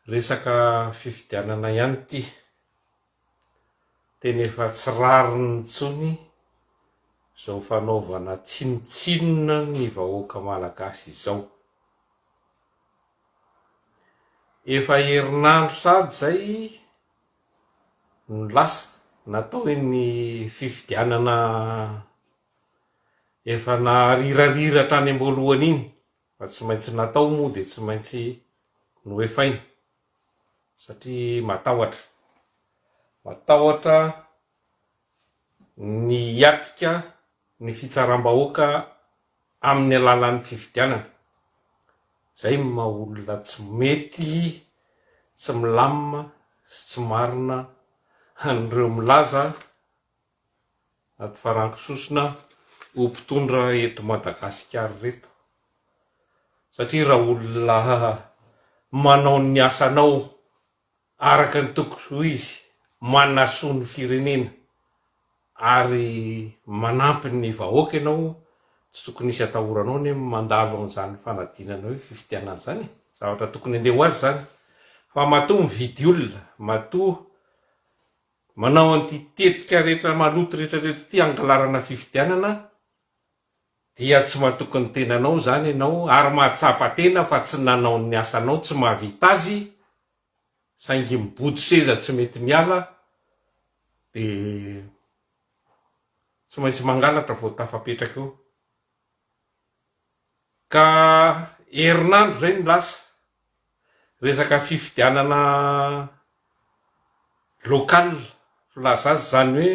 Resaka fifidianana ihany ity. Tena efa tsy rariny intsony izao fanaovana tsinontsinona ny vahoaka malagasy izao. Efa herinandro sady izay no lasa natao iny fifidianana efa narirarira hatrany am-boalohany iny. Fa tsy maintsy natao moa dia tsy maintsy noefaina satria matahotra. Matahotra ny hiatrika ny fitsaram-bahoaka amin'ny alalan'ny fifidianana. Izay no maha olona tsy mety, tsy milamina sy tsy marina an'ireo milaza Ady farango sosona ho mpitondra eto Madagasikara ireto satria raha olona manao ny asanao araka ny tokony ho izy, manasoa ny firenena ary manampy ny vahoaka ianao, tsy tokony hisy atahoranao anie mandalo an'izany fanadinana hoe fifidianana izany e! Zavatra tokony handeha ho azy izany fa matoa mividy olona, matoa Manao an'ity tetika rehetra maloto rehetra rehetra ity hangalarana fifidianana dia tsy matoky ny tenanao izany ianao ary mahatsapa tena fa tsy nanao ny asanao tsy mahavita azy saingy mibodo seza tsy mety miala dia tsy maintsy mangalatra vao tafapetraka eo. Ka herinandro izay no lasa, resaka fifidianana local filaza azy izany hoe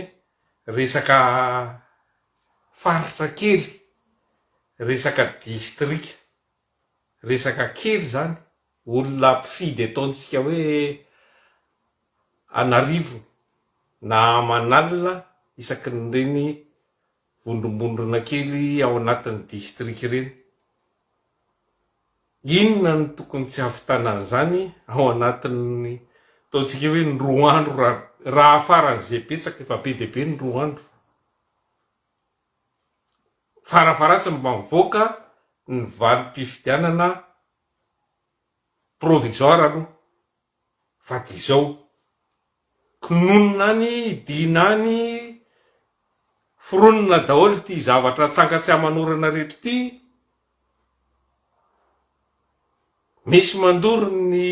resaka faritra kely, resaka distrika, resaka kely izany, olona mpifidy ataontsika hoe an'arivony na aman'alina isaky ny ireny vondrombondrona kely ao anatin'ny distrika ireny. Inona no tokony tsy hahavitana an'izany ao anatin'ny ataontsika hoe ny roa andro raha raha faran'izay betsaka efa be dia be ny roa andro. Farafaharatsiny mba mivoaka ny valim-pifidianana provisoire aloha. Fa dia izao, kinonina any, dina any, foronina daholo ity zavatra tsanka tsy aman'orana rehetra ity, misy mandoro ny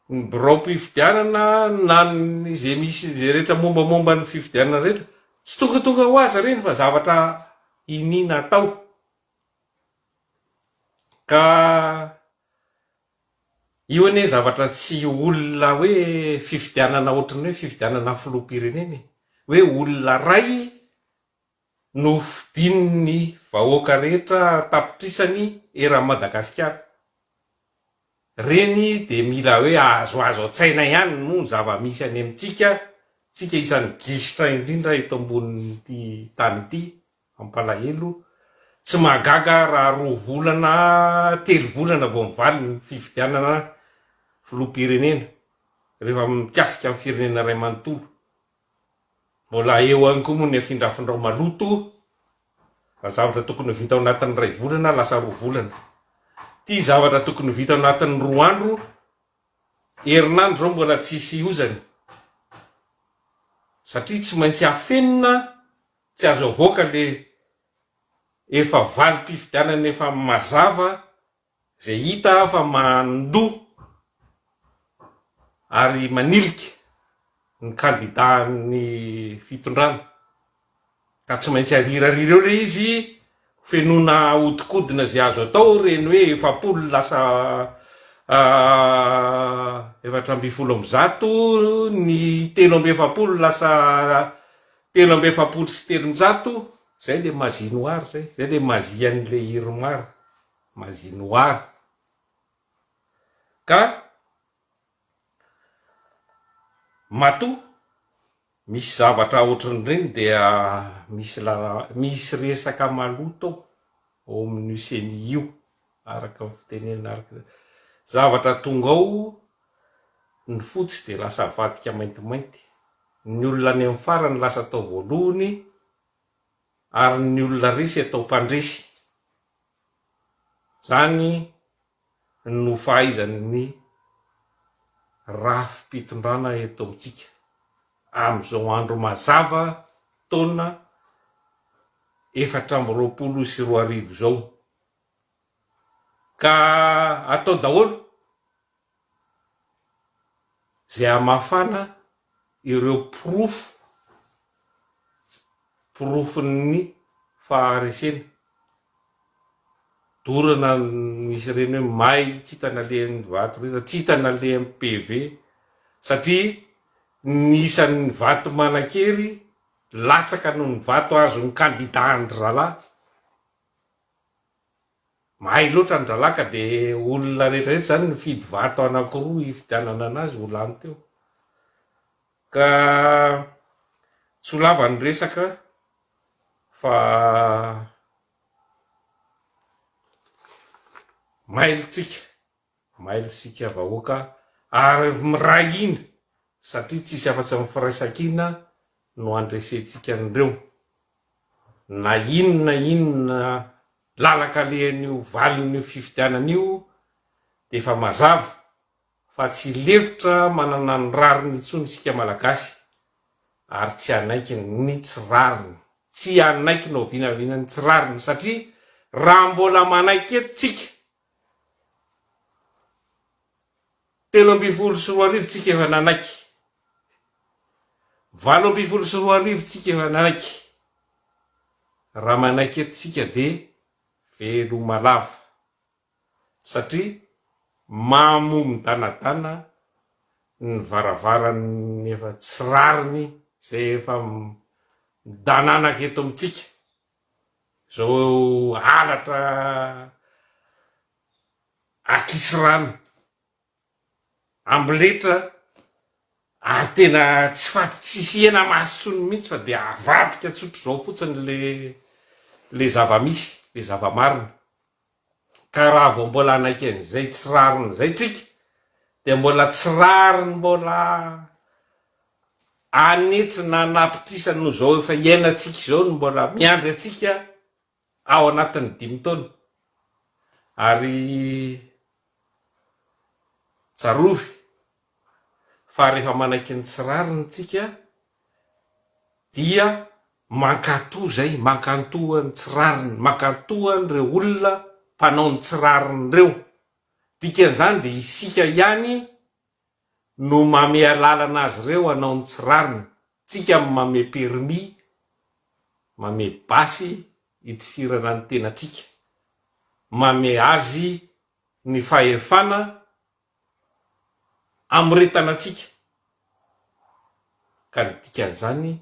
ny biraom-pifidianana na ny izay misy izay rehetra mombamomba ny fifidianana rehetra, tsy tongatonga ho azy ireny fa zavatra iniana atao. Ka io anie zavatra tsy olona hoe fifidianana ohatran'ny hoe fifidianana filoham-pirenena e! Hoe olona ray no fidin'ny vahoaka rehetra an-tapitrisany eran'i Madagasikara. Reny dia mila hoe azoazo an-tsaina ihany moa ny zava-misy any amintsika, tsika isan'ny gisitra indrindra eto ambonin'ity tany ity. Mampalahelo. Tsy mahagaga raha roa volana, telo volana vao mivaly ny fifidianana filoham-pirenena, rehefa mikasika ny firenena iray manontolo. Mbola eo ihany koa moa ny afindrafindrao maloto, fa zavatra tokony ho vita ao anatin'ny iray volana lasa roa volana. Ity zavatra tokony ho vita ao anatin'ny roa andro, herinandro izao mbola tsisy ozany, satria tsy maintsy afenina Tsy azo avoaka le efa valim-pifidianana efa mazava izay hita fa mandoa ary manilika ny kandida-n'ny fitondrana ka tsy maintsy arirarira eo le izy fenoina ahodikodina izay azo atao ireny hoe 40 lasa 114 ny 43 lasa 343, zay le magie noire zay, zay le magie an'le Irmar, magie noire. Ka matoa misy zavatra ohatran'ireny dia misy lala- misy resaka maloto ao amin'io ceni io, araka ny fitenenana araka ny zavatra tonga ao ny fotsy dia lasa avadika maintimainty. Ny olona any amin'ny farany lasa atao voalohony ary ny olona resy atao mpandresy. Zany no fahaizan'ny rafi-pitondrana eto amintsika amin'izao andro mazava taona 2024 izao. Ka atao daholo izay hamafana ireo porofo, porofon'ny faharesena. Dorana misy ireny hoe may tsy hita nalehan'ny vato ireny, tsy hita nalehan'ny PV satria ny isan'ny vato manan-kery latsaka noho ny vato azon'ny kandida an-dry zalahy. Mahay loatra an-dry zalahy ka dia olona rehetra rehetra izany nifidy vato anankiroa hifidianana anazy ho lany teo. Ka tsy ho lava ny resaka fa mailo tsika, mailo isika vahoaka ary miray hina satria tsisy afa-tsy ny firaisankina no handresentsika an'ireo. Na inona inona lalan-kalehan'io valin'io fifidianana io dia efa mazava fa tsy lefitra manana ny rariny intsony isika Malagasy ary tsy hanaiky ny tsy rariny, tsy hanaiky na oviana na oviana ny tsy rariny satria raha mbola manaiky eto tsika, 2013 tsika efa nanaiky, 2018 tsika efa nanaiky, raha manaiky eto tsika dia veloma lava. Satria mamo midanadana ny varavaran'ny efa tsy rariny izay efa midananaka eto amintsika, izao halatra akisirano. Amboletra ary tena tsy faty tsisy hena maso intsony mihitsy fa dia avadika tsotr'izao fotsiny le le zava-misy, le zava-marina. Ka raha vao mbola hanaiky an'izay tsy rariny izay tsika dia mbola tsy rariny mbola an'hetsy na an'apitrisany noho izao efa iainantsika izao no mbola miandry antsika ao anatin'ny dimy taona. Ary Tsarovy fa rehefa manaiky ny tsy rariny tsika dia mankatò izay, mankatò ny tsy rariny, mankatò an'ireo olona mpanao ny tsy rariny ireo. Dikan'izany dia isika ihany no mamehy alalana azy ireo hanao ny tsy rariny, tsika no mamehy permis, mamehy basy hitifirana ny tenantsika, mamehy azy ny fahefana amoretana antsika, ka ny dikan'izany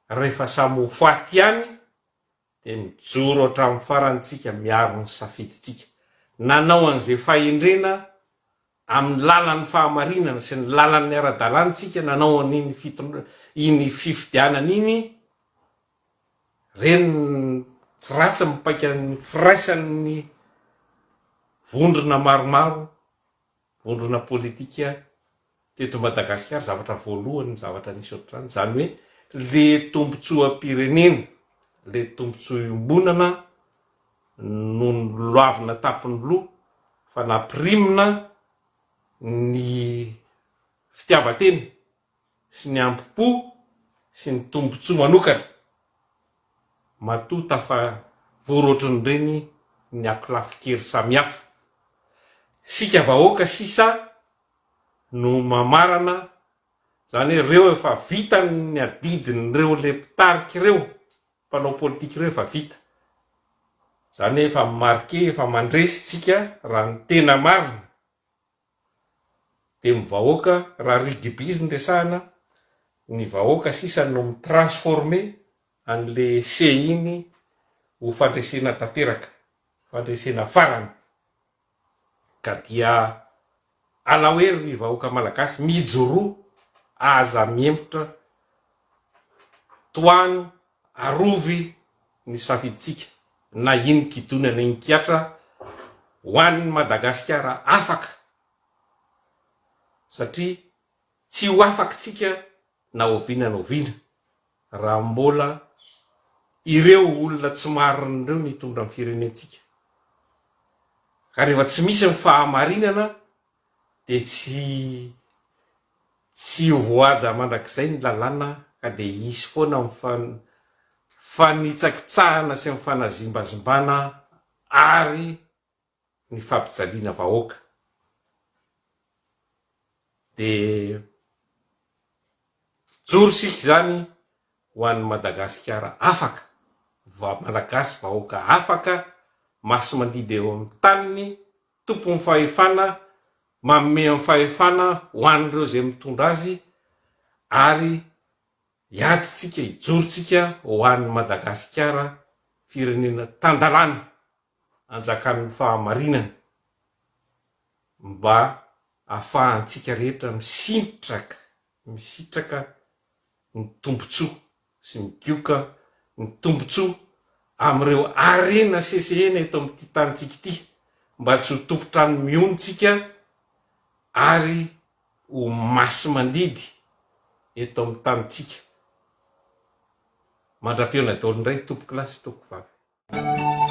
rehefa samy ho faty ihany dia mijoro hatramin'ny farany tsika miaro ny safidintsika. Nanao an'izay fahendrena amin'ny lalan'ny fahamarinana sy ny lalan'ny ara-dalàna tsika nanao an'iny fitondra iny fifidianana iny, Reny tsy ratsy ny paikan'ny firaisan'ny vondrona maromaro, vondrona politika teto Madagasikara, zavatra voalohany ny zavatra nisy ohatr'izany, izany hoe le tombotsoam-pirenena, le tombotsoa iombonana no noloavina tampony loha fa nampirimina ny fitiavan-tena. sy ny ambo-po sy ny tombontsoa manokana, matoa tafavory ohatran'ireny ny ankolafin-kery samihafa. Isika vahoaka sisa no mamarana izany hoe ireo efa vita ny adidin'ireo le mpitarika ireo, mpanao politika ireo efa vita. Izany hoe efa mi-marquer, efa mandresy isika raha ny tena marina. Dia ny vahoaka, raha rugby no resahana, ny vahoaka sisa no mi-transformer an'le essai iny ho fandresena tanteraka, fandresena farany. Ka dia alao hery ry vahoaka malagasy, mijoroa, aza mihemotra, tohano, arovy ny safidintsika na inon-kidona na inon-kihatra ho an'i Madagasikara afaka satria tsy ho afaka tsika na oviana na oviana raha mbola ireo olona tsy marina ireo no hitondra ny firenentsika. Ka rehefa tsy misy ny fahamarinana dia tsy tsy ho voahaja mandrakizay ny lalàna ka dia hisy foana ny fanitsakitsahana sy ny fanazimbazimbana ary ny fampijaliana vahoaka. Dia mijoro isika izany ho an'i Madagasikara afaka, Malagasy vahoaka afaka, masi-mandidy eo amin'ny taniny, tompon'ny fahefana, manome ny fahefana ho an'ireo izay mitondra azy ary hiady tsika, hijoro tsika ho an'i Madagasikara firenena tan-dalàna, anjakan'ny fahamarinana mba ahafahantsika rehetra misintraka, misitraka ny tombontsoa sy migoka ny tombontsoa amin'ireo harena sesehena eto amin'ity tanintsika ity mba tsy ho tompon-trano mihono tsika ary ho masi-mandidy eto amin'ny tanintsika. Mandra-pihaona daholo indray tompokolahy sy tompokovavy.